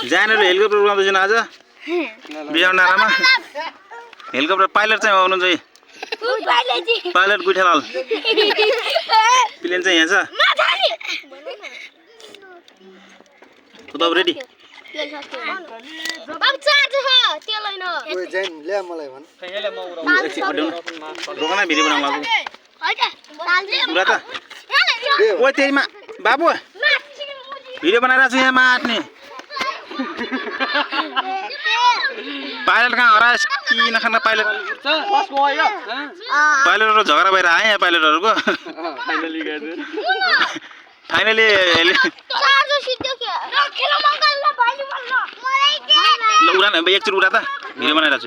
जानेर हेलिकप्टर उडाउँदैछ आज बिहान नारामा हेलिकप्टर पाइलट चाहिँ आउनु चाहिँ पाइलट गुठेलाल प्लेन चाहिँ यहाँ छ तपाईँ रेडी रोकना भिडियो बनाउनु लाग्यो ओ त्यहीमा बाबु भिडियो बनाइरहेको छु यहाँ माट्ने पाइलट कहाँ हराएस कि नखाना पाइलट पाइलटहरु झगडा भएर आए यहाँ पाइलटहरुको फाइनली उडा एकचोटि उडा त भिडियो बनाइरहेको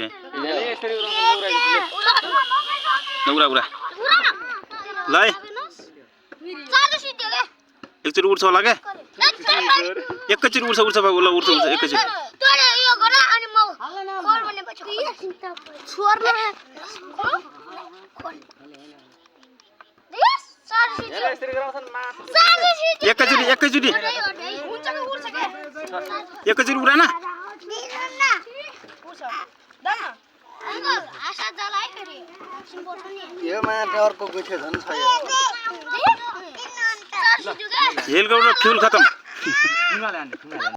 छु उडा उडा ल एकचोटि उड्छ होला क्या एकैचोटि उड्छ उड्छ बाबु ल उड्छ उड्छ एकैचोटि एकैचोटि उडा न यो माया टावरको गुठे झन् छ यो हेलिकप्टर फ्युल खतम